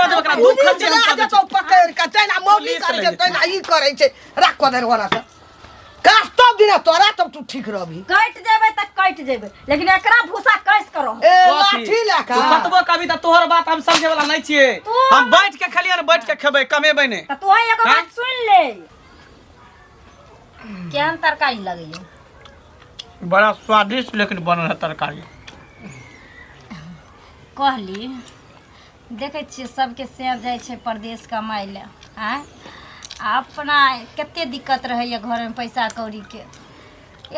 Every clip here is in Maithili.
देबै एकरा दुख पुलिस छै हम लए कऽ दै जेतौ पकड़ि कऽ तहिना मौगी पुलिस करै लए छै जेतौ। तहिना ई करै छै राख कऽ दे ओना तऽ काज तब दिना तोरा तब तू ठीक रहबी कटि जेबै तऽ कटि जेबै लेकिन एकरा भूसा कैस के रह ए कथी? लाठी लए तू कऽ कतबो कभी तऽ तोहर बात हम समझे वाला नहीं छियै तू हम बैठ के खेलियै ने बैठ के खेबै कमेबै नहि तऽ तू एगो हैं? बात सुनि ले केहन तरकारी लगैया बड़ा स्वादिष्ट लेकिन बनल है तरकारी कहली देखै छियै सबके सेर जाइ छै परदेश कमाइ लए आँय आ अपना कते दिक्कत रहैए घरमे पैसा कौड़ीके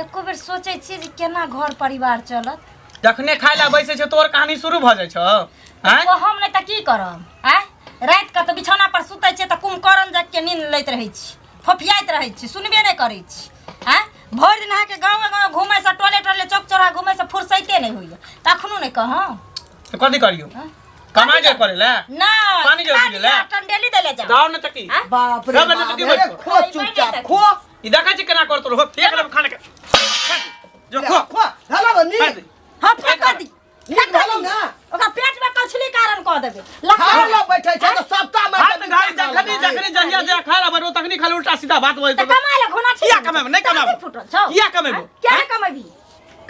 एको बेर सोचै छियै जे केना घर परिवार चलत जखने खाय लए बैसै छै तोहर कहानी शुरू भऽ जाइ छौ आँय ओ हम नहि तऽ की करब आँय रातिके तऽ बिछौना पर सुतै छियै तऽ कुम्भकर्ण जाके नींद लैत रहै छी फोफियाइत रहै छी सुनबे नहि करै छी आँय भरि दिन अहाँके गाँवे गाँव घुमैसँ टोले टोले चौक चौराहा घुमैसँ फुर्सैते नहि होइए तखनो नहि कहौं तऽ कथी करियौ आँय? कमा जे करे ले ना पानी जो पी ले। टंडेली देले जा दाव न तकी आँय? बाप रे सब बाप बच्चा की अरे बैठो। खो चुपचाप खो ई देखै छी केना करतो रहो फेंक देब खाना के जो खो खो हेलो बन्नी खा दे। हाँ फेंक दी नीक भेलौ ना ओकरा पेट में कछली कारण कऽ देबै लखा खाय लए बैठे छै तऽ सबटा हाथ घारी जखनी जखनी जहिया जे खाय ला बैठो तखनी खाली उल्टा सीधा बात बोलत तऽ कमाय ला घोना छी किया कमेबै? नहि कमाबै। फुटल छौ किया कमेबै? किया नहि कमेबी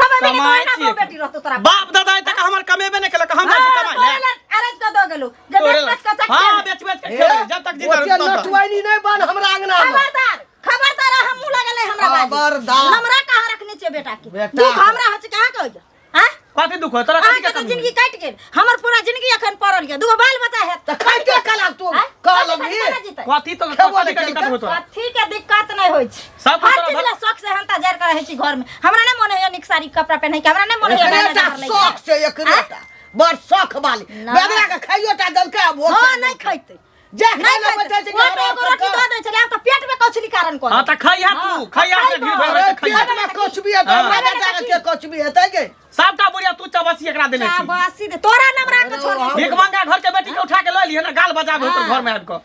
कमेबी नहि कमाइ तऽ ओहिना छियै। बहु बेटी रहतौ तोरा बाप दादा तक हमर कमेबे नहि केलक हम जाइ छी हाँ, कमाइ तोरे ले लए अरज कऽ दऽ गेलौ जे तोरे बेच लए। बेच कऽ चक्के हाँ बेच बेच के खेबै जब तक जीता ओते रहू तब तक। नटुआइनी नहि बन हमरा अंगना मे खबरदार खबरदार हम मुँह लगल है हमरा बाजू खबरदार। हमरा कहाँ रखने छियै बेटा के बेटा दुख के। हमरा होइ छै कहाँ के होइए आँय कथी दुख हो तोरा कथी अहाँके के तऽ कमी जिंदगी कटि गेल हमर पूरा जिंदगी एखन पड़ल यऽ दूगो बाल बच्चा हैत तऽ खाइते कला तू आँय? कह कथी लगली खाली केना जीतै? कथी तो खेबो कथी नहि के दिक्कत केलकै। हो तोरा कथी के दिक्कत नहि होइ छै सब हर तोरा चीज ला शौक से हंता जर के रहै छी घर में हमरा नहि मन होइए नीक साड़ी कपड़ा पहिनै के हमरा नहि मन होइए एकरे गहना टा जेवर लैके। शौक छै एकरे टा बड़ शौक वाली ना। बेदरा के खाइयो टा देलकै आ भोग हँ नहि खैतै जे नहि खाइ लए खैतै बैठे छै ओ तऽ एगो रोटी दऽ दै छलै आब तऽ पेट में कछली कारण कऽ हाँ देलकै। तऽ खइहा तू हाँ, खइहा खइबो। के घी भरि अरे के खइहा पेट में कुछ भी हेतै हाँ। हमरा बेटा के कुछ भी हेतै गे सबटा बुढ़िया तू चबसी एकरा देने छी शाबाशी दे तोरा नमरा के छोड़ दे भीख मांगा घर के बेटी के उठा के लऽ लिहे ना गाल बजाबे ओकर घर में आबि कऽ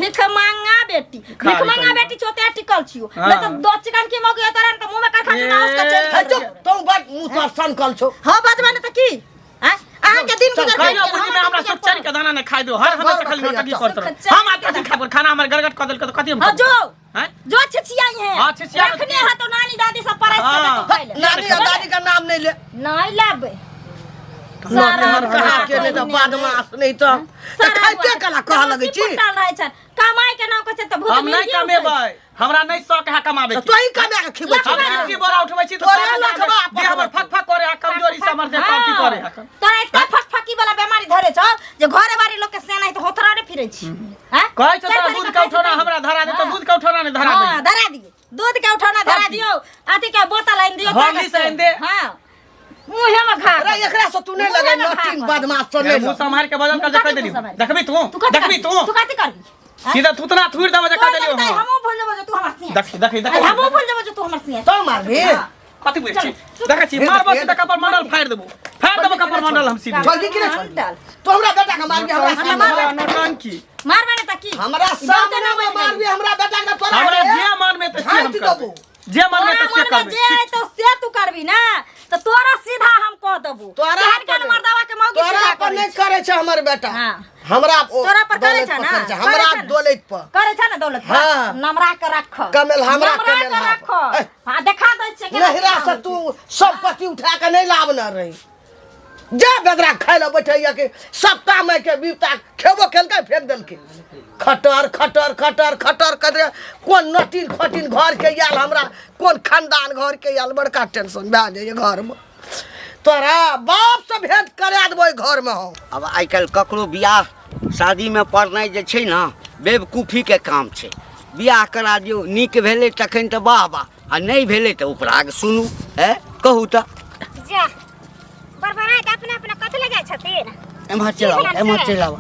भीख मांगा बेटी भिखारी भीख मांगा कहीं। बेटी चोते टिकल छियो हाँ। नहीं तो दो चिकन की मौकी तोरा न तो मुंह में करखा चुना उसका चल हे चुप तू बड़ मुंह तोर सनकल छौ हां बजबा ने त की हैं अहाँ के दिन गुजर कहियो बुझी में हमरा सुख चैन के दाना नहीं खाइ दो हर हमेशा खाली नौटंकी करत रहो हम आज कथी खाब खाना हमर गड़गड़ कऽ देलकै तऽ कथी हम हां जो हैं जो छिछियाई है हाँ, छिछिया रखने है तो नानी दादी सब परस के हाँ। देतो खाइ ले नानी और दादी का नाम नहीं ले नहीं लाबे सारा हर कहा के नहीं तो बदमाश नहीं तो तऽ खाइते कला कह लगै छी फुटल रहै छन कमाई के नाम कहै छै तऽ भूत हम नहीं कमेबै हमरा नहीं शौक है कमाबे तऽ के तोही कमा के खिबै हम छी सिक्की बोरा उठबै छी तऽ तोरे तोरा लखबा देह हमर फक फक करे है कमजोरी से हमर देह कथी करे है तोरा एते फकफकी वाला बीमारी धरे छौ जे घरे बारी लोग के सेना है तऽ होथरा रे फिरै छी हैं कहै छौ तोरा दूध के उठौना हमरा धरा दे तऽ दूध के उठौना नहीं धरा दे हां धरा दियो दूध के उठौना धरा दियो अथी के बोतल आनि दियो हॉर्लिक्स आनि दे। हां मुँहे में घा अरे एकरा से तू नहीं लगे नटिन बदमाश से नहीं मुंह संभाल के बजल कर जे कह देली देखबी तू तू कथी देखबी तू तू कथी करबी सीधा थूतना थूर देबो जे कह देली हम हम भूल जेबो जे तू हमर सिंह देखी देखी देखी हमहूँ भूल जेबो जे तू हमर सिंह तो मारबी कथी बुझै छी देखै छी मारबो सीधा कपर मंडल फाड़ि देबो फाड़ि देबो कपर मंडल हम सीधे जल्दी की डाल तो हमरा बेटा के मारबी हमरा सामने हमरा नौटंकी मारबे ने त की हमरा सामने में मारबी हमरा बेटा के तोरा हमरा जे मन में त से हम झाँटि करबै देबो। जे मन में त से तोरा मन में करबै जे अयतौ से तू करबी ना तऽ तोरा सीधा हम कह देबो तोरा केहन केहन पर- मर्दावा के मौगी तोरा सीधा पर करै नहीं छै। करे छै हमर बेटा हाँ। हमरा ओ तोरा पर करे दौलत छै पर ना करे छै, हमरा करे छै ना? दौलत पर करे छै ना दौलत पर हाँ। नमरा के रख कमेल हमरा नमरा कमेल के हा रख पर। ए। हां देखा दै छै केना नहिरा सीधा से होइ तू संपत्ति उठा के नहीं लाभ न रही जा बेदरा खाय लए बैठैया के सप्ताह में के बीता खेबो खेलकै फेंक देलकै खटर खटर खटर खटर कर कोन नटीन खटीन घर के आयल हमरा कोन खानदान घर के आयल बड़का टेंशन भए जाइए घरमे तोरा बाप से भेंट करा देबो घरमे हम आब आइ काल्हि ककरो बियाह शादीमे पड़नाइ जे छै ने बेवकूफीके काम छै बियाह करा दियौ नीक भेलै तखन तऽ वाह वाह आ नहि भेलै तऽ उपराग सुनू हे कहू तऽ जा बड़बड़ाइत अपने अपने कथी लए जाइ छथिन एम्हर चलि आउ भेलनि एम्हर से? चलि आउ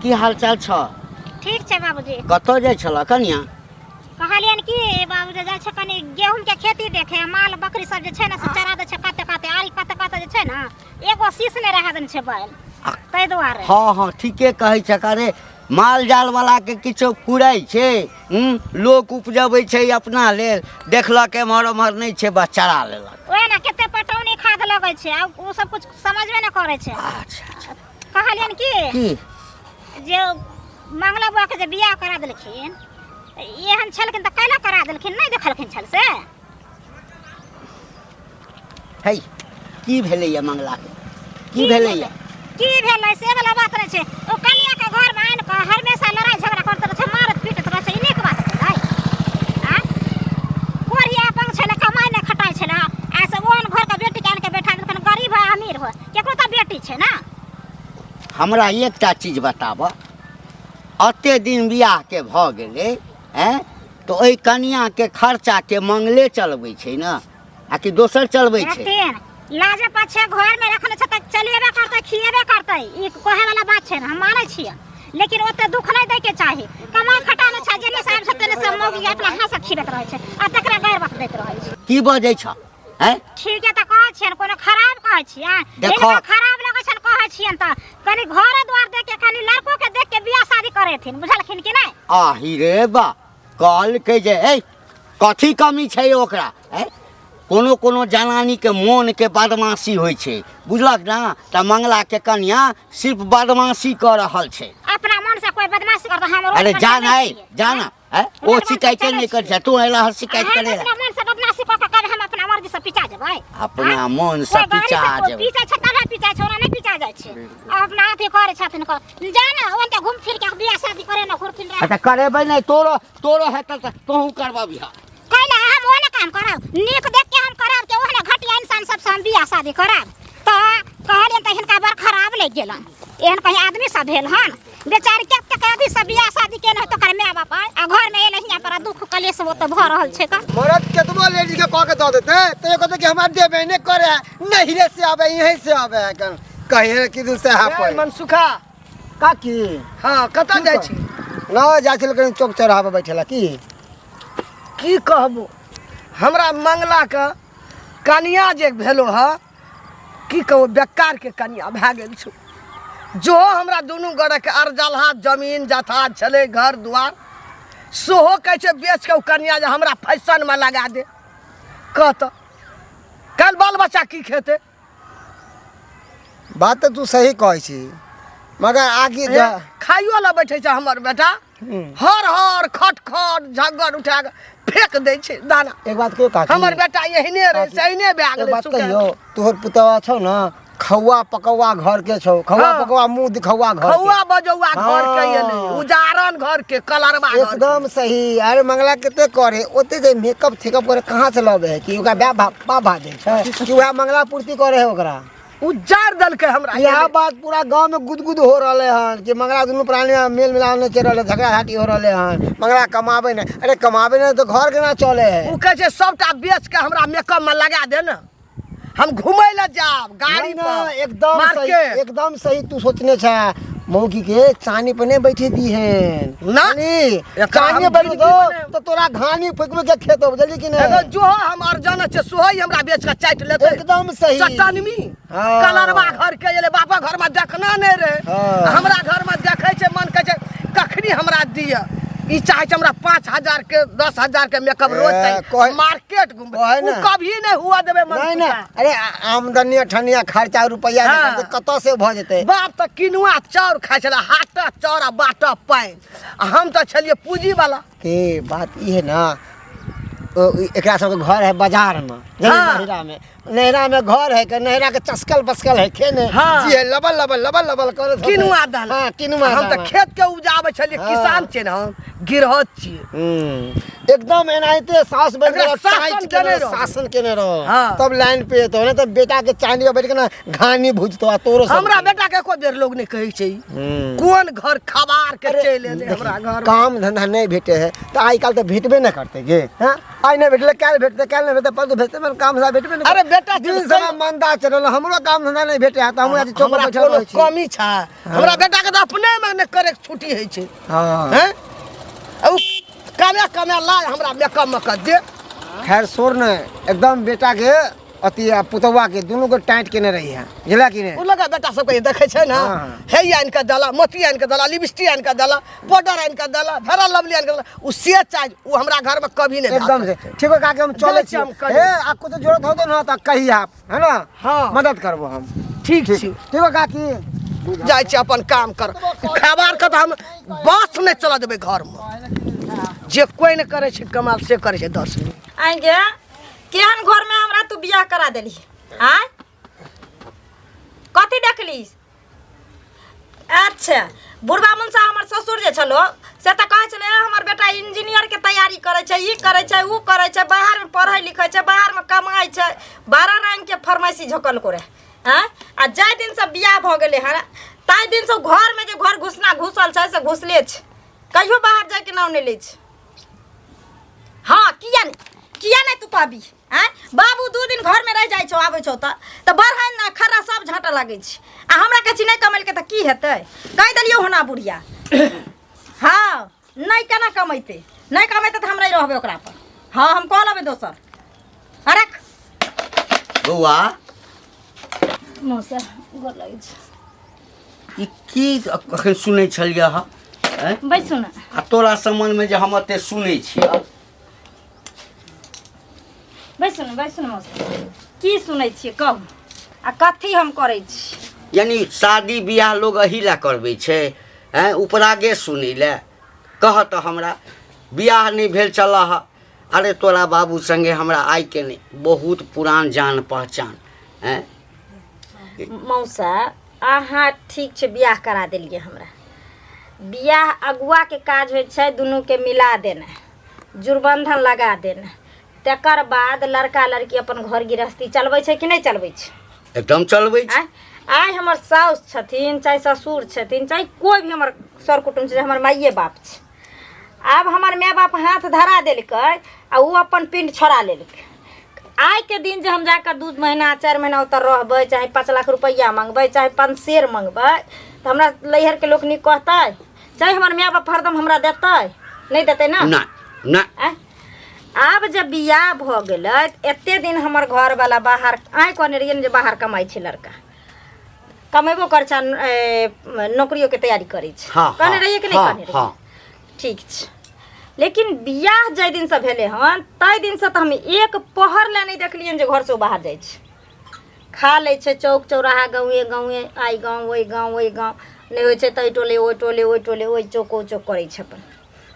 की हाल चाल छौ ठीक छै बाबूजी कतऽ जाइ छलऽ कनिया कहलियनि कि बाबूजी जाइ छै कनि गेहूँके खेती देखे माल बकरी सब जे छै ने से चरा दै छै कते कते आरी कते कते जे छै ने एगो शीश नहि रहै देने छै बैल ताहि दुआरे हँ हँ ठीके कहै छक अरे माल जाल वाला के किछो फुरै छै हूँ लोक उपजबै छै अपना लेल देखलक एम्हर ओम्हर नहि छै बस चरा लेलक ओहे ने कते पटौनी खाद लगै छै आ ओ सब कुछ समझबे नहि करै छै अच्छा अच्छा कहलियनि कि की जे मंगला बुआ के जे बियाह करा देलखिन, एहन छलखिन तऽ कैला करा देलखिन? नहि देखलखिन छल से? है, की भेलैया मंगला के? की भेलैया? की भेलै से वाला बात नहि छै। ओ कनिया के घर में आनि कऽ हमेशा लड़ाई झगड़ा करैत रहै छै, मारत पीटैत रहै छै। ई नीक बात भेलै? आँ, कोढ़िया अपन छलै, कमाइ नहि खटाइ छलै, आ से ओहन घर के बेटी के आनि के बैठा देलखिन। गरीब हो अमीर हो, केकरो तऽ बेटी छै ने। हमरा एकटा चीज बताबऽ, एते दिन बियाहके भऽ गेलै, आँय, तऽ ओहि कनियाके खर्चाके मंगले चलबै छै ने आ कि दोसर चलबै छै? देखथिन, लाजे पाछे घर में रखने छै तऽ चलेबे करतै, खिएबे करतै, ई कहे वाला बात छै ने, हम मानै छियै, लेकिन ओते दुख नहि दै के चाही। कमाइ खटा नहि छै, जेने से आबै छै तेने से मौगी अपना हाथ से खिबैत रहै छै आ तकरा गैर बात दैत रहै छै। की बजै छ? हैं? ठीक है तऽ कहै छियनि, कोनो खराब कहै छियै? देखो। हिनका खराब लगै छनि कहै छियनि तऽ कनि घर द्वार देख के, कनि लड़को के देख के बियाह शादी करेथिन, बुझलखिन कि नहि? आही रे बा, कहलकै जे ए कथी कमी छै ओकरा? ए कोनो कोनो जनानीके मोनके बदमाशी होइ छै, बुझलक ने? तऽ मंगलाके कनिया सिर्फ बदमाशी कऽ रहल छै। अपना मन से कोई बदमाशी करता, हम रोड अरे पर जा चलै ना, ए, छियै। जा ना, ए, ओ रोड पर शिकायते चलै नहि करै छियै। छै, तू अयला हर शिकायत हम करे। अपना मन से बदमाशी कऽ कऽ कभी हम अपना मर्जी से पिचा जेबै? अपना मन से कोइ गाड़ी पिचा से कोइ जेबै। पीचै छै तबे पिचा छै, ओना नहि पिचा जाइ छै। अपना अथी करै छथिन, कर जा ने, ओनते घूम फिर के बियाह शादी करे ने घूर फिर। अच्छा, करेबै नहि, तोरो तोरो हेतै तऽ तोहूँ करबबिह। कैला हम ओहने काम करब? नीक देख के हम करब के ओहने घटिया इंसान सबसे हम बियाह शादी करब? तऽ कहलियनि तऽ हिनका बड़ खराब लागि गेलनि। एहन कहीं आदमी सब भेल हन? बेचारी कतेक अथी से बियाह शादी केने होत ओकर माय बाप, आ घर में एलै हियाँ पर आ दुख कलेश ओतऽ भऽ रहल छै। तऽ मरद केतबो लेडीज के कह के दऽ देते तो ये कहते कि हमरा देबे नहीं करे है, नहिरे से आवे, यहीं से आवे है, कन कहिए कि दिन से है पर मनसुखा। काकी। हाँ, कतऽ जाइ छी? ना जाइ छल कहीं चौक चौराहा पर बैठेला। की की कहबो, हमरा मंगला के कनिया जे भेलो ह, की कहबो, बेकार के कनिया भए गेल छौ। जो हमरा दुनू गोरेके अरजलहा जमीन जथा छलै, घर दुआर, सेहो कहै छै बेच के ओ कनिया जे हमरा फैशनमे लगा दे। कह तऽ, काल्हि बाल बच्चा की खेतै? बात तऽ तू सही कहै छी, मगर आगे खाइयो लए बैठे छै हमर बेटा, हर हर खट खट झग्गर उठा के फेंक दै छै दाना। एक बात कहियो काकी? हमर बेटा एहने रहे, काकी, से एहने भए एक गेलै। बात सुखा। कहियो, तोहर पुतवा छौ ने, खौआ पकौआ घर के छौ, खौआ हाँ। पकौआ मुंह दिखौआ घर के। खौआ बजौआ घर के एलै। हाँ। उजारन घर के, कलरवा घर के। एकदम सही। अरे मंगला कते करे ओते जे मेकअप थेकअप करे, कहाँ से लबे है? कि ओकरा बाप बाप बाप दे छै कि वएह मंगला पूर्ति करे है ओकरा? उजार देलकै हमरा। यह बात पूरा गांव में गुदगुद हो रहले हन कि मंगला दुनू प्राणी में मेल मिलाप नहीं चल रहले, झगड़ा झाटी हो रहले हन, मंगला कमाबे नहीं। अरे कमाबे नहीं तो घर केना चले है? ओ कहै छै सबटा बेच के हमरा मेकअप में लगा दे ने, हम घूमै लए जाब गाड़ी नहीं ना, पर, एकदम सही। मार्केट। एकदम सही तू सोचने छे। मौकी के चानी पर नहीं बैठे दी है ना। नहीं, एकरा चानी हम पर बैठे जिंदगी दो बने- तो तोरा घानी फुकबे के खेत हो, बुझली कि नहीं? एगो जो हम अर्जन छै सोहई हमरा बेच के चाटि लेतै। एकदम सही। चट्टानमी हाँ। कलरवा घर के एलै, बापा घर में देखना नहीं रहे। हाँ। हमरा घर में देखै छै, मन कहै छै कखनी हमरा दिअ। ई चाहे छै हमरा 5,000 के 10,000 के मेकअप रोज ए, चाही, मार्केट घूमबै। कहै उ ना। कभी नहीं हुआ देबै मन। नहीं ना, अरे आमदनी अठनिया खर्चा रुपया हाँ। कतऽ से भऽ जेतै? बाप तऽ किनुआ चाउर खाइ छलै, हाटक चाउर आ बाटक पानि, आ हम तऽ छलियै पूंजी वाला। के बात ई है ना, ओ एकरा सबके घर है बाजार में। हाँ। नैहरा में, नैहरा में घर है के नैहरा के चस्कल बस्कल है खे ने। हाँ। जी है, लबल लबल लबल लबल करे सब। किनुआ दाना। हाँ, किनुआ हम तऽ दाना। खेत के उपजाबै छलियै। हाँ। किसान छियै ने हम, गिरहत छियै। एकदम एनाहिते सास बन एकरा के शासन टाइट केने केने रहो। शासन केने रहो। हाँ। तब लाइन पे एतो, नहीं तब बेटा के चांदी पर बैठ के ना घानी भुजतो आ तोरो सब। हमरा बेटा के एको बेर लोग नहीं कहै छै कोन घर खबार के अरे, चलि एलै देखी, हमरा घर में। काम धंधा नहीं भेटे है तो आइ काल्हि तऽ भेटबे नहि करतै गे। हाँ, आइ नहि भेटलै काल्हि भेटतै, काल्हि नहि भेटतै परसू भेटतै, मगर काम धंधा भेटबे नहि। अरे बेटा, दिन समय मंदा चलल, हमरो काम धंधा नहि भेटे है तऽ हमहूँ आज चौक पर हमरा बैठल कोनो रहै छी। कमी छै? हमरा बेटा के तऽ अपने में नहि करे के छुट्टी होइ छै। हाँ। हैं? आ उ कमे कमे लाय हमरा मेकअप में कर दे। खैर सोर ने एकदम बेटा के अथी आ पुतौआ के दुनू के टाइट केने रही है, बुझला कि उ नहि? लगा बेटा सबके देखै छै ने। हाँ। हे आनि कऽ देला, मोती आनि कऽ देला, लिपस्टिक आनि कऽ देला, पाउडर आनि कऽ देला, फेरा लवली आनि कऽ देला, उ से चाही उ हमरा घर में कभी नहीं एकदम से ठीक है काके, हम चलै जाइ छी। छी हम कनी। हे, आ कुछ जरूरत होतो ना तऽ कही आप, है ना? हाँ। मदद करबो हम। ठीक ठीक छी। ठीक है काकी। जाइ छी अपन काम कर। खबर के तऽ हम बस नहि चलऽ देबै घरमे। जे कोइ नहि करै छै कमाल से करै छै 10 दिन। आइ गे, केहन घरमे हमरा तू बियाह करा देली? आय, कथी देखली? अच्छा, बुढ़बा मुनसा हमर ससुर जे छलो से तऽ कहै छलै, "ए, हमर बेटा इंजीनियरके तैयारी करै छै, ई करै छै, ओ करै छै, बाहरमे पढ़ै लिखै छै, बाहरमे कमाइ छै।" 12 रङ्गके फरमाइशी झोकलको रहै। आँय, आ जाहि दिनसँ बियाह भऽ गेलै हँ ताहि दिनसँ घरमे जे घर घुसना घुसल छै से घुसले छै, कहियो बाहर जाइके नाम नहि लै छै। हाँ, किया नहीं, किया नहीं तू कहबी? आँय बाबू, 2 दिन घरमे रहि जाइ छौ, आबै छौ तऽ बढ़ाइन ना खर्रा सब झाँटऽ लागै छै। आ हमरा कहै छी नहि कमेलकै तऽ की हेतै? कहि देलियौ होना बुढ़िया। हाँ, नहि, केना कमेतै? नहि कमेतै तऽ हम नहि रहबै ओकरा पर। हाँ, हम कऽ लेबै दोसर। रख। बौआ। मौसा, गोर लगै छै। ई की अखन सुनै छलियै हँ? आँय? बैसू ने। आ तोरा सम्बन्धमे जे हम एते सुनै छियै। बैसू ने, बैसू ने मौसा। की सुनै छियै कहू, आ कथी हम करै छी? यानी शादी बियाह लोग एही लए करबै छै? आँय, उपरागे सुनै लए? कह तऽ हमरा, बियाह नहि भेल चलऽ ह। अरे, तोरा बाबू संगे हमरा आइके नहि, बहुत पुरान जान पहचान। आँय? मौसा, अहाँ ठीक छै, बियाह करा देलियै हमरा। बियाह अगुआके काज होइ छै दुनूके मिला देनाइ, जुड़बन्धन लगा देनाइ। तकर बाद लड़का लड़की अपन घर गृहस्थी चलबै छै कि नहि चलबै छै? एकदम चलबै छै। आँय, आइ हमर साउस छथिन, चाहे ससुर छथिन, चाहे कोइ भी हमर सर कुटुम्ब छै, हमर माइए बाप छै। आब हमर माय बाप हाथ धरा देलकै आ ओ अपन पिंड छोड़ा लेलकै। आइके दिन जे हम जाकऽ 2 महीना 4 महीना ओतऽ रहबै, चाहे 5 लाख रुपैआ मङ्गबै, चाहे 5 सेर मङ्गबै, तऽ हमरा नैहरके लोक नीक कहतै? चाहे हमर माय बाप हरदम हमरा देतै? नहि देतै ने। नहि नहि। आँय? आब जब बियाह भऽ गेलै तऽ एते दिन हमर घरवाला बाहर, आइ कहने रहियै ने जे बाहर कमाइ छै लड़का, कमेबो करै छै आ, नौकरियोके तैयारी करै छै। कहने रहियै कि नहि? कहने रहियै। ठीक छै, लेकिन बियाह जाहि दिनसँ भेलै हन ताहि दिनसँ तऽ हम एक पहर लए नहि देखलियनि जे घरसँ ओ बाहर जाइ छै। खा लै छै चौक चौराहा, गाँवे गाँवे, आइ गाँव, ओहि गाँव, ओहि गाँव, नहि होइ छै तऽ एहि टोले, ओहि टोले, ओहि टोले, ओहि चौक, ओ चौक करै छै अपन।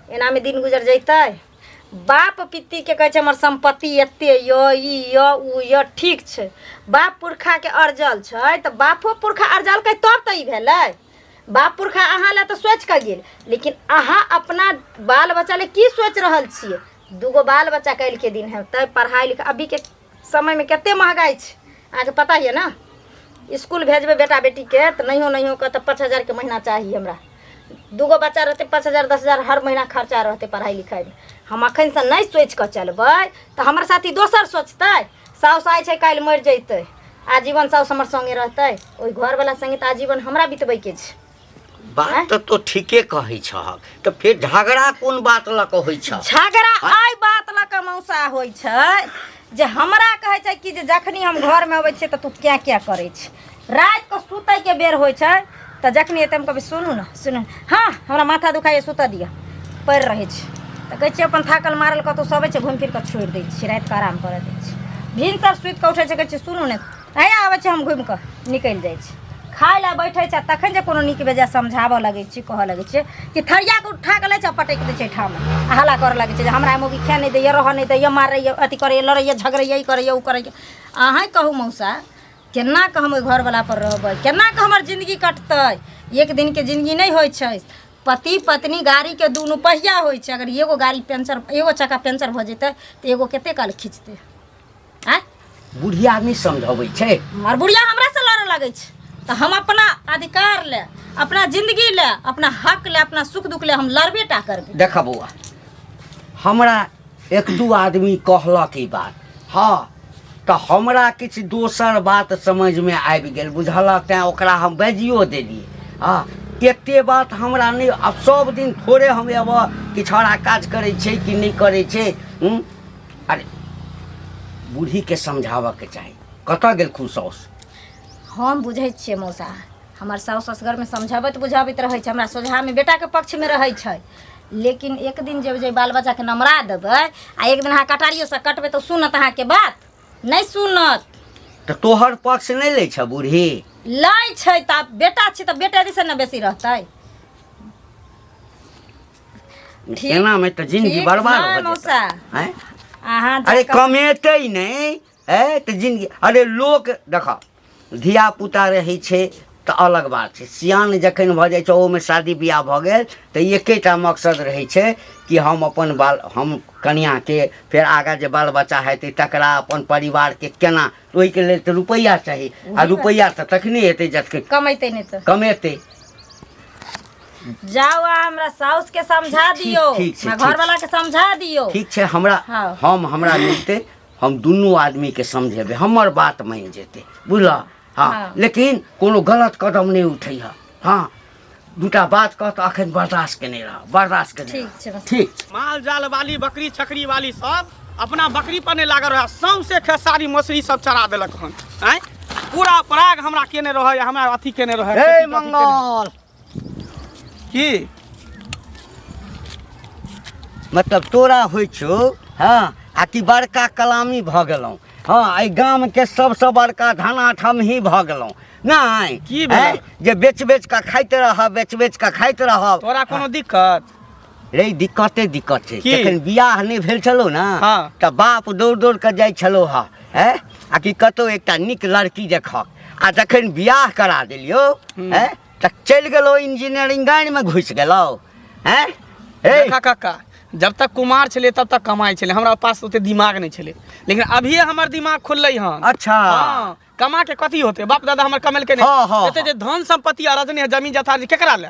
एनामे दिन गुजर जैतै? बाप पित्तीके कहै छै हमर सम्पत्ति एते यऽ, ई यऽ, ओ यऽ। ठीक छै, बाप पुरखाके अरजल छै तऽ बापो पुरखा अरजलकै तब तऽ ई भेलै। बाप पुरखा अहाँ लए तऽ सोचि कऽ गेल, लेकिन अहाँ अपना बाल बच्चा लए की सोचि रहल छियै? दूगो बाल बच्चा काल्हिके दिन हेतै, पढ़ाइ लिखाइ अभीके समयमे कते महगाइ छै अहाँके पता यऽ ने? इसकुल भेजबै बेटा बेटीके तऽ नहियो नहियो कऽ तऽ 5,000के महीना चाही। हमरा दूगो बच्चा रहतै, 5,000 10,000 हर महीना खर्चा रहतै पढ़ाइ लिखाइमे। हम एखनसँ नहि सोचि कऽ चलबै तऽ हमर साथी दोसर सोचतै। साउस आइ छै, काल्हि मरि जैतै। आजीवन साउस हमर सङ्गे रहतै? ओहि घरवला सङ्गे तऽ आजीवन हमरा बितबैके छै। बात तऽ तो ठीके कहै छहक, तऽ फेर झगड़ा कोन बात लऽ कऽ होइ छ? झगड़ा आइ बात लऽ कऽ मौसा होइ छै जे हमरा कहै छै कि जे जखनी हम घरमे अबै छियै तऽ तू क्या क्या करै छै। रातिके सुतैके बेर होइ छै तऽ जखनी एतै हम कहबै, सुनू ने, सुनू ने। हँ, हमरा माथा दुखाइए, सुतऽ दिअ। पड़ि रहै छै तऽ कहै छियै अपन थाकल मारल कतहु सब छै, घुमि फिर कऽ छोड़ि दै छियै, रातिके आराम करऽ दै छियै। भिनसर सुति कऽ उठै छै, कहै छियै सुनू ने, हैया आबै छै, हम घुमि कऽ निकलि जाइ छी। खाय लए बैठै छै आ तखन जे कोनो नीक बेजाय समझाबऽ लगै छी, कहऽ लगै छियै कि थरियाके उठा कऽ लै छै आ पटकि दै छै ठाम आ हल्ला करऽ लगै छै जे हमरा मौगी खाए नहि दैए, रहऽ नहि दैए, मारैए, अथी करैए, लड़ैए, झगड़ैए, ई करैए, ओ करैए। अहाँ कहू मौसा, केना कऽ हम ओहि घरवला पर रहबै? केना कऽ हमर जिन्दगी कटतै? एक दिनके जिन्दगी नहि होइ छै। पति पत्नी गाड़ीके दुनू पहिया होइ छै। अगर एगो गाड़ी पंचर, एगो चक्का पंचर भऽ जेतै तऽ एगो कते काल खींचतै? आँय? बुढ़िया नहि समझबै छै? हमर बुढ़िया हमरासँ लड़ऽ लगै छै तऽ हम अपना अधिकार ले, अपना जिंदगी ले, अपना हक ले, अपना सुख दुख ले हम लड़बे टा करबै। देख बौआ, हमरा एक दू आदमी कहलक ई बात, हँ, तऽ हमरा किछु दोसर बात समझमे आबि गेल, बुझलक? तैँ ओकरा हम बाजियो देलियै। हँ, एते बात हमरा नहि। आब सब दिन थोड़े हम एबऽ कि छौड़ा काज करै छै कि नहि करै छै। हूँ, अरे, बूढ़ीके समझाबऽके चाही। कतऽ गेलखुन साउस? हम बुझै छियै मौसा, हमर साउस असगरमे समझाबैत बुझाबैत रहै छै, हमरा सोझामे बेटाके पक्षमे रहै छै, लेकिन एक दिन जब जे बाल बच्चाके नमरा देबै आ एक दिन अहाँ कटारियोसँ कटबै तऽ सुनत अहाँके बात? नहि सुनत। तऽ तोहर पक्ष नहि लै छ बूढ़ी? लै छै तऽ आब बेटा छै तऽ बेटे दिस ने बेसी रहतै। ठीक- एनामे तऽ जिंदगी ठीक बर्बाद ना भऽ जेतै मौसा। आँय? अहाँ अरे जकाँ- कमेतै नहि है तऽ जिंदगी। अरे लोक देख, धिया पुता रहै छै तऽ अलग बात छै, सियान जखन भऽ जाइ छै, ओहोमे शादी बियाह भऽ गेल तऽ एकेटा मकसद रहै छै कि हम अपन बाल, हम कनिआँके, फेर आगाँ जे बाल बच्चा हेतै तकरा, अपन परिवारके केना, ओहिके लेल तऽ रुपैआ चाही। आ रुपैआ तऽ तखने हेतै जखन कमेतै नहि तऽ कमेतै। जाउ आ हमरा साउस के समझा ठीक- दियौ, ठीक छै, हमरा ठीक घरवाला के समझा दियौ। ठीक छै, हमरा हाँ। हम हमरा मिलतै, हम दुनू आदमीके समझेबै, हमर बात मानि जेतै, बुझलऽ? हँ। हाँ। लेकिन कोनो गलत कदम नहि उठैहऽ। हँ, दूटा बात कह तऽ अखन बर्दाश्त केने रह, बर्दाश्त केने ठीक रह। छै बस। ठीक। माल जाल वाली, बकरी छकरी वाली सब अपना बकरी पर नहि लागल रहै, सौंसे खेसारी मसुरी सब चरा देलक हन। आँय, पूरा पराग हमरा केने रहै, हमरा अथी केने रहै। हे खेती तेती केने। मंगल की मतलब तोरा होइ छौ? हँ, आ कि बड़का कलामी भऽ गेलहुँ? हँ, एहि गामके सबसँ बड़का धनाठ हमही भऽ गेलहुँ नहि? की भेलै? आँय, जे बेच बेच कऽ खाइत रहब, बेच बेच कऽ खाइत रहब। तोरा कोनो दिक्कत रे? दिक्कते दिक्कत छै। की? जखन बियाह नहि भेल छलौ ने हाँ। तऽ बाप दौड़ दौड़ कऽ जाइ छलौ हँ, हैं, आ कि कतहु एकटा नीक लड़की देखक। आ जखन बियाह करा देलियौ, हैं, तऽ चलि गेलौ इंजीनियरिंग लाइनमे घुसि गेलौ, हैं। हे देखा काका, जब तक कुमार छलै तब तक कमाइ छलै, हमरा पास ओते दिमाग नहि छलै, लेकिन अभिये हमर दिमाग खुललै हन। अच्छा। हाँ, कमा के कथी होते? बाप दादा हमर कमेलकै नहि? हाँ, हाँ, एते जे धन संपत्ति आ रजनी है, जमीन जथा जे केकरा ले?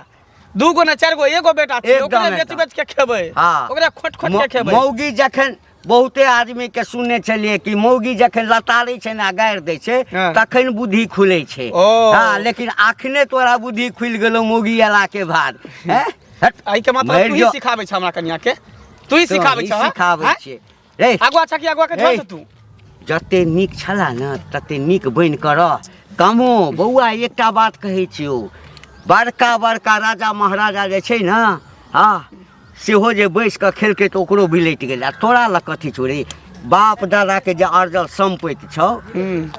दू गो ने चारि गो, एगो बेटा छै, एकदम, ओकरे बेच एकदम। बेच के खेबै, हाँ। ओकरे खोट खोट के खेबै। मौगी जखन, बहुते आदमी के सुनने छलियै कि मौगी जखन लतारै छै ने आ गारि दै छै हाँ। तखन बुद्धि खुलै छै। ओ। हँ, लेकिन अखने तोरा बुद्धि खुलि गेलौ मौगी अयला के बाद, हैं? हट, एहिके मतलब मरि तू ही जो। सिखाबै छ हमरा कनिया के, तू ही सिखाबै तोही छ? सिखाबै छियै रे। आगुआ छ कि आगुआ के रे। छोड़ तू? जते नीक छला ने तते नीक बनि कऽ रह। कमो बौआ, एकटा बात कहै छियौ, बड़का बड़का राजा महाराजा जे छै ने, हँ, सेहो जे बैस कऽ खेलकै तऽ ओकरो बिलटि गेलै, आ तोरा लग कथी छौ रे? बाप दादाके जे अर्जल सम्पति छौ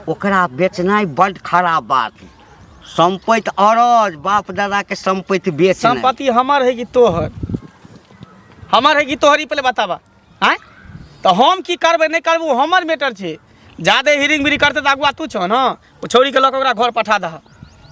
ओकरा बेचनाइ बड्ड खराब बात। सम्पति अरज, बाप दादाके सम्पति बेच संपत्ति हमर है कि तोहर? हमर है कि तोहर, ई पहिले बताबा। आँय, तऽ हम की करबै नहि करबै ओ हमर मैटर छै। जादे हिरिंग बिरिंग करतै तऽ अगुआ तू छह ने, ओ छौड़ीके लऽ कऽ ओकरा घर पठा दह।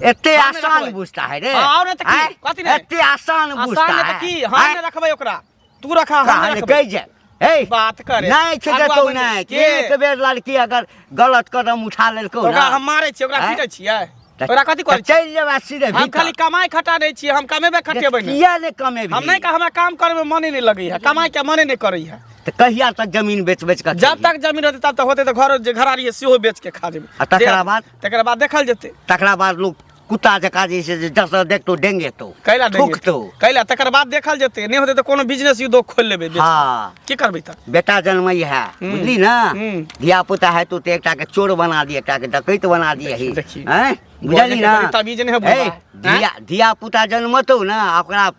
एते हम नहि आसान रखबै। बुझता है रे? हाँ, और नहीं तऽ की? आँय? कथी नहीं? एते आसान बुझता आसान नहि है? तऽ की? हम आँय? नहि रखबै ओकरा, तू रखा, हम नहि कहाँ रखबै। कहि जाए हे बात करे। नहि छै अगुआ देतौ बनि- नहि के? एक बेर लड़की अगर गलत कदम उठा लेलकौ ओकरा ना हम मारै छियै, ओकरा आँय? पीटै छियै, तऽ- ओकरा कथी तऽ करै छियै? चलि जेबा सीधे हम भीतर। खाली कमाइ खटा दै छियै, हम कमेबे खटेबै नहि। किया नहि कमेबही? हम नहि, हमरा काम करैमे मने नहि लगैए, कमाइ के मने नहि करैए। तऽ कहिया तक जमीन बेच बेच कऽ जब खेबही? तक जमीन रहतै तब तक होतै, तऽ घर जे घरारी है सेहो बेच के खा जेबै। आ तकरा बाद? तकरा बाद देखल जेतै। तकरा बाद लोग कुत्ता जकाँ जे छै से जतऽ देखतौ डेंगेतौ, कैला देंगे? थूकतौ। कैला? तकर बाद देखल जेतै, नहि होतै तऽ कोनो बिजनेस उद्योग खोलि लेबै बेच के। हाँ। की करबै तऽ? बेटा जन्मै है, बुझली ने? हम्म। धिया पुता है तो एकटा के चोर बना दिए, एकटा के डकैत बना दिए ही। देखी। हैं, बुझली बजैके ना? कनी तमीज नहि है बुढ़बा। ए, धिया धिया पुता जन्मतौ ना, आ ओकरा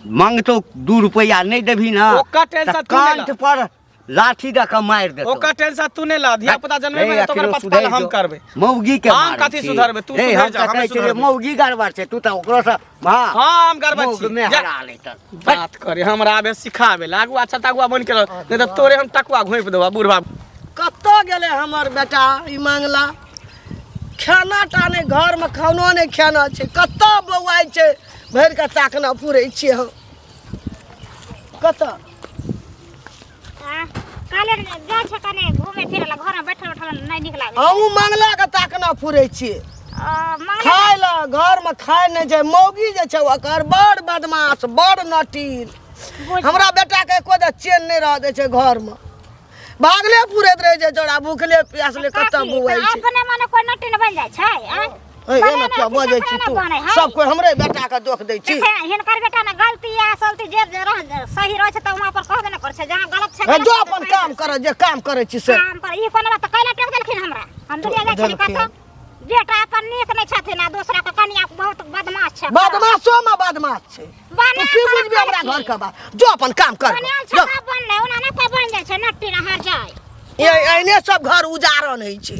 मंगतौ 2 रुपैआ नहि देबही ना, ओकर टेंशन तऽ तू नहि कंठ ल। पर लाठी दऽ कऽ मारि देतौ। ओकर टेंशन तू नहि ला, धिया पुता जन्मेबै ने तऽ ओकर अखनो पतपाल सुधरि हम जो। करबै। मौगी के हम मारै कथी छी। सुधरबै? तू रे, सुधरि हम जा, तऽ हम कहै छियै जे सुधरबै। मौगी गड़बड़ छै, तू तऽ ओकरो सँ हँ हाँ, हम गड़बड़ मौग छी। मे जा। हरा लेतन। बात करे हमरा आबे सिखाबे ला, अगुआ छता अगुआ बनि के रह, नहि तऽ तोरे हम टकुआ घोंपि देबऽ बुढ़बा। कतऽ गेलै हमर बेटा ई मांगला? खाना टा नहि, घरमे खानो नहि खाना छै। कतऽ बौआइ छै? भरि कऽ ताकना पुरै छियै हम कतऽ। काले जाइ छै कने घूमे फिरे ला, घरमे बैठल बैठल नहि नीक लागै। हमहूँ मांगलाके ताकना पुरै छियै। मंगला खाय लए घरमे खाय नहि छै। मौगी जे छै ओकर बड़ बदमाश, बड़ नटीन। हमरा बेटाके एको दा चैन नहि रहऽ दै छै। घरमे भागले फुरैत रहै छै चौड़ा, भूखले प्यासले कतऽ बौआइ छै। अपने मने कोइ नटीन बनि जाइ छै, आँय? ए, बने एना ने किया अथी बजै ककरो छी ने तू? बनै है। सब कोइ हमरे बेटाके दोख दै छी। देखे, हिनकर बेटा ने गलती या सलती जे जे रह सही रहै छै तऽ वहाँ पर कहबे ने करै छै, जहाँ गलत छै हे, गलत जो छै, अपन सही काम छै। कर, जे काम करै छी से काम कर। ई कोनो बात तऽ कैला टोक देलखिन हमरा? हम दुनिया जाइ छली देलखिन। कतऽ, बेटा अपन नीक नहि छथिन आ दोसरा के कनिया बहुत बदमाश छै। बदमाशो मे बदमाश छै। बना तू की कऽ बुझबी हमरा रखै घर छी। के बात? जो अपन काम कर। बनायल जो। छै तऽ बनलै, ओना नहि कोइ बनि जाइ छै नट्टी नहर जाइ। एहने सब घर उजारन होइ छै।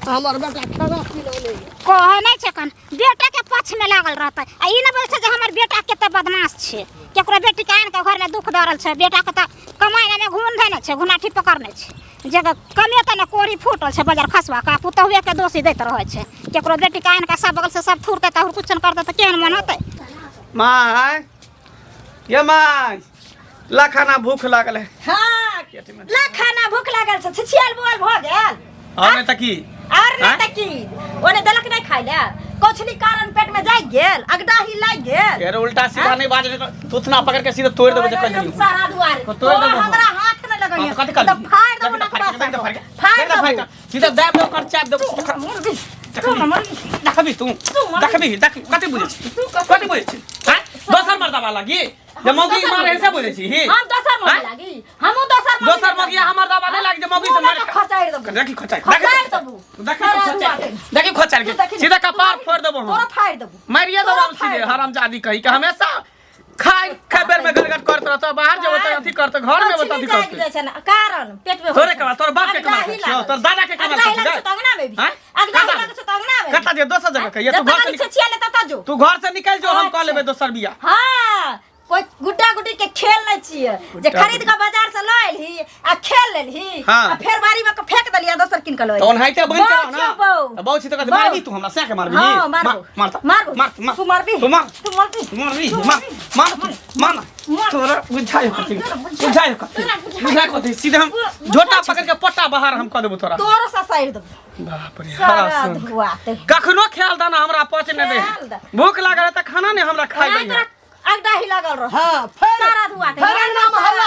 हमर बेटा खाना पीना नहि। कहै नहि छै कन बेटाके पक्षमे लागल रहतै आ ई नहि बोलै छै जे हमर बेटा कते बदमाश छै, केकरो बेटीके आनि कऽ घरमे दुख दऽ रहल छै। बेटाके तऽ कमाइ नहि घून धैने छै, घुनाठी पकड़ने छै, जे कमेतै ने कोरी फूटल छै बजार खसबा के, पुतहुएके दोषी दैत रहै छै। केकरो बेटीके आनि कऽ सब बगलसँ सब थुरतै तऽ कुछ करतै तऽ केहन मन होतै। माय ये माय, ला खाना, भूख लागल है। हाँ, ला खाना, भूख लागल छै, छिछियाल बुआल भऽ गेल। और नहीं तऽ की? और नहीं आँय? तऽ की, ओने देलक नहीं खाइ ले, कौछली कारण पेट में जाय गेल, अगदाही लागि गेल। यार उल्टा सीधा नहीं बाज, तू उतना पकड़ के सीधा तोड़ देबो जे कह देलियौ। सारा दुआरे तो तोड़ देबो। हमरा हाथ न लगैया। हाँ, तो कथी कहली? तऽ फाड़ देबो ना। फाड़ के, फाड़ के, फाड़ फाड़ देबो। के, सीधा दाब देबो कर चाप देबो। मुर्गी तू न मुर्गी। देखबी तू, देखबी, देख कथी बुझै छी, कथी बुझै छी? हैं, दोसर मर्दाबा लागी जे मौगी मारे से बुझै छी ही? हम दोसर मौगी आँय? लागी? हमहूँ दोसर मौगी। दोसर मौगी हमर दाबा नहीं लागी जे मौगी से मारे खसारि देबो। देखी खचाइ, खसारि देबो। देखी सारा खचाइ, दुआरे। देखी खचाइ तू के देखी ने। सीधा तू कपार देखी फोड़ देबो हम। तोरा फाड़ि देबो। मारिए देबो तोरा हम सीधे। फाड़ि देबो। हरामजादी कही के हमेशा खाइ खाइ बेर में गड़गड़ करत रहत, बाहर जेबो तऽ अथी करत, घर में तऽ अथी मछली जागि करत। जाइ छै ने, कारण पेट में। तोरे कमाल, तोर बाप के कमाल खाइ छियौ, तोर दादा के कमाल खाइ छियौ। अंगना में भी आँय? अगदाही कतऽ? लागै छौ तऽ अंगना में। कतऽ जे दोसर जगह कहिया तू घर से निकल, छिया ले ततऽ जो। तू घर से निकल जो, हम कऽ अच्छा। लेबै दोसर बियाह। हाँ, कोई गुड्डा गुड्डी के खेल नहीं छियै जे खरीद के बाजार से लऽ एलही आ खेल लेलही हाँ। आ फेर बाड़ी में के फेंक देलियै आ दोसर कीन के लऽ तऽ ओनाहिते बनि के रह बौ ना। छियौ, बौ। तऽ बौ छी तऽ कथी बौ। मारबी तू हमरा? सएह के मारबी? हाँ, मारबो। मार तऽ। मारबो। मार, मार। तू मारबी। तू मार। तू मारबी। तू मारबी। तू मार, मार तू, मार ना। मार। तोरा बुझाइ कथी, बुझाइ कथी, तोरा बुझाइ। बुझाइ कथी? सीधे हम झोटा पकड़ के पट्टा बाहर हम कऽ देबो तोरा। तोरो ससारि देबो। बाप रे, सारा हरासन। धुआते। कखनो ख्याल दाना हमरा पच नहि दे। ख्याल दा। भूख लागल है तऽ खाना नहि हमरा खाइ नहीं दैया। तोरा अगदाही लागल रह। हाँ, फेर सारा धुआते। फेर अंगना में हल्ला,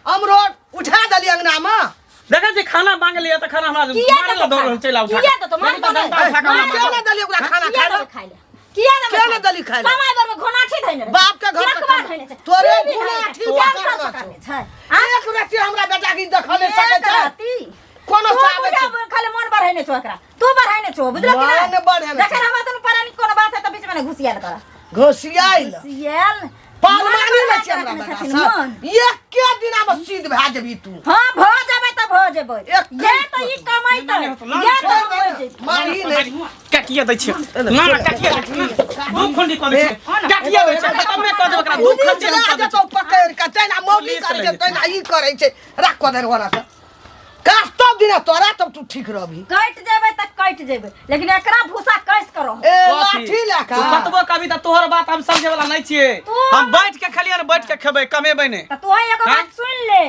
अमरोट उठा देली अंगना में। देखै छी खाना मांग लिया तऽ खाना हमरा किया मारे ला देतौ दौड़ खाना? चलि आउ उठा किया के। देतौ? मार देखी तऽ तो डंडा नहि। उठा के हमरा मार किया मारल। नहि देली ओकरा खाना किया खाय देबै लए? खाय लए? किया देबै किया खाय नहि लए? देली खाय लए? समय भर में घोनाठी धैने रहै। बाप के घर से रकबा खाना। धैने छै। तोरे बीबी घोनाठी धैने छै। पकड़ने कैंसर छौ। पकड़ने छै। एक रत्ती हमरा बेटा के देखल नहि सकै एक छै। राती। कोनो तू साबे बुझा छै। खाली मन बढ़ेने छौ एकरा। तू बढ़ेने छौ, बुझलक कि नहि? मन बढ़ेने छै। जखन हमरा दुनू प्राणी कोनो बात है तऽ बीचमे नहि घुसियाल कर। घोसियाइल। घुसियाल। पालमानी मन नहि छै हमरा बढ़ा बेटा छथिन, से। मन। एके दिना में सिद्ध भए जेबही तू। हाँ, भऽ जेबै तऽ भऽ जेबै। एक ये तऽ ई कमैतै, ये तऽ हम मरि जेबै। मारही नहि। काटिए दै छियै ना, ना, काटिए दै छियै दू खुंडी कऽ दै छियै, काटिए दै छियै, खतमे कऽ देबै एकरा, दू पुलिस खंडी हम लए कऽ दै जेतौ छियै। पकड़ि कऽ, तहिना मौगी पुलिस करै लए छै जेतौ। तहिना ई करै छै। राख कऽ दे ओना तऽ काज तब दिना तोरा, तब तू ठीक रहबही। कटि जेबै तऽ कटि जेबै, लेकिन एकरा भूसा कसि कऽ रहब। ए कथी? लाठी लए तू कऽ कतबो कभी तऽ तोहर बात हम समझे वाला नहीं छियै। तू- हम बैठ के खेलियै ने, बैठ के खेबै, कमेबै नहि। तऽ तोहे एगो आँय? बात सुनि ले,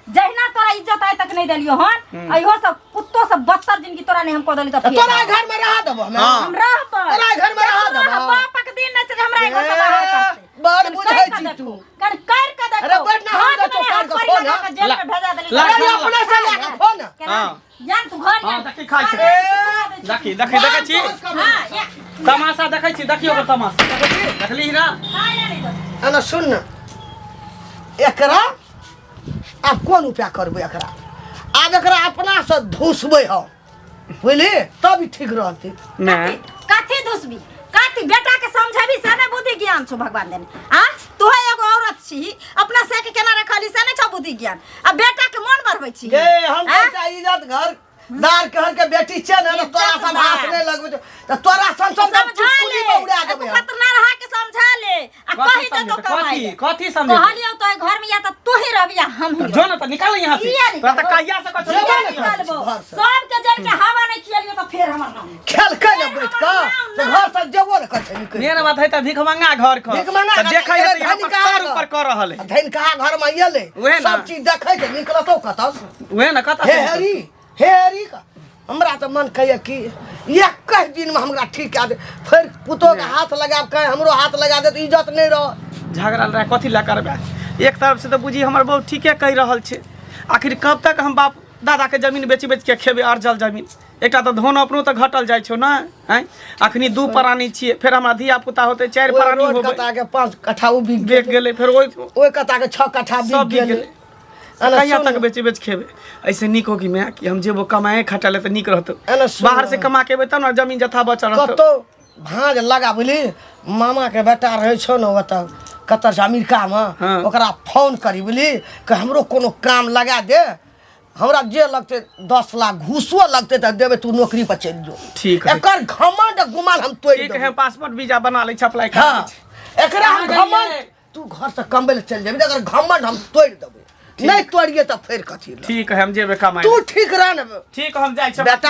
जहिना तोरा इज्जत आइ तक नहीं देलियो हन, इहो सब कुत्तो सब बदतर जिंदगी तोरा नहीं हम कऽ देली तऽ फेर तोरा घर में रह देबो हमे। हाँ। हम रहबै। तोरा घर में रह देबो। बापक दिन नहीं छै जे हमरा एहि घर से बाहर करतै। बड़ कनि बुझै करि कऽ छी देखू। तू। कनि करि कऽ देखू। अरे बैठ ना, हम हाथ देखो, में हाथ कान के पड़ी फोन लगा है। कऽ जेल में भेजा देली। ला- अरे अपने से लए कऽ खो ना। केना? हाँ। जान तू घर हाँ, जान। देखी खाइ छै। अरे, देखी देखी देखै छी हाँ, या। तमाशा देखै छी, देखियौ ओकर तमाशा देखली ना। खाइ ला नहीं दो। एना सुन ना, एकरा आब कोन उपाय करबै? एकरा आब एकरा अपना से धुसबै हम, बुझली, तब ई ठीक रहतै। नहि। कथी दुसबी? कथी बेटा के समझेबी से ने बुद्धि ज्ञान छौ भगवान देने आ तू एगो औरत छी, अपना से के केना रखली से ने छौ बुद्धि ज्ञान, आ बेटा के मन बढ़बै छी। गे हम आँ? बेटा इज्जत घर दार कहर के बेटी छै ने, तोरा इज्जत सब हाथ दार। नहि लगबै छौ तऽ तोरा सन सन के समझा चुटकुली ले में उड़ा आ तू देबै हम। खतरनाक रहा के समझा ले आ कथी कहि दे तो समझेतै? कमाई कथी ले। कथी समझेतै? कहलियौ तो घर में या तऽ तू ही रहबी या हम ही। जो ना तऽ निकाल यहाँ से। किया तोरा तऽ निकालबो? कहिया से कहै छौ, जेबे निकाल ने यहाँ से। निकालबो। घर से। सबके जल के हवा नहीं खियलियो तऽ फेर हमर नाम खेलकै ने बैठ कऽ तऽ घर से जेबो ने करै छै निकलि। मेन बात है तऽ भिखमंगा घर के भिखमंगा तऽ घर देखै है तऽ यहाँ पर धनिका तर घर। ऊपर कऽ रहल है। धनिकहा घर में एलै उहे ना। सब चीज देखै छै, निकलतौ कतऽ से? उहे ने कतऽ हे से हरी, हे हरी का हमरा तऽ मन कहैए कि एकहि दिनमे हमरा ठीक कए दे, फेर पुतोहके हाथ लगायब, कहीं हमरो हाथ लगा दे तऽ इज्जत नहि रह। झगड़ा लड़ाइ कथी लए करबै? एक तरफ से तऽ बुझी हमर बहु ठीके कहि रहल छै। आखिर कब तक हम बाप दादाके जमीन बेचि बेचि के खेबै? अरजल जमीन एकटा तऽ धन अपनो तऽ घटल जाइ छौ ने। आँय, अखनी दू प्राणी छियै, फेर हमरा धिया पुता होतै, चारि ओहि प्राणी रोड होबै। कता के 5 कट्ठा ओ बिक बेच गेलै, फेर ओहि ओहि कता के 6 कट्ठा सब बिक बिक गेलै। गेलै। एना कहिया सुन तक बेच बेच खेबै? ऐसे नीक हो कि माय कि हम जेबो कमाए खटा ले तऽ नीक रहतौ। एना सुन बाहर से कमा के एबै तब ने जमीन जथा बचल रहतौ। कतौ भाँज लगा, बुझली, मामा के बेटा रहै छौ ने ओतऽ कतऽ छै अमेरिकामे। हाँ। ओकरा फोन करी, बुझली, कि हमरो कोनो काम लगा दे। हमरा जे लगतै 10 लाख घूसो लगतै तऽ देबै, तू नौकरी पर चलि जो। ठीक है। एकर घमंड आ गुमान हम तोड़ि ठीक देबै। है, पासपोर्ट वीजा बना लै छी, अप्लाई कर हाँ लै छी। एकरा हम कहाँ घमंड गेलियै? तू घर से कमबै लए चलि जेबही तऽ एकर घमंड हम तोड़ि देबै, नहि तोड़िए तऽ फेर कथी लए? ठीक है, हम जेबै कमाइ तू ठीक रह ने। ठीक, हम जाइ छी। बेटा।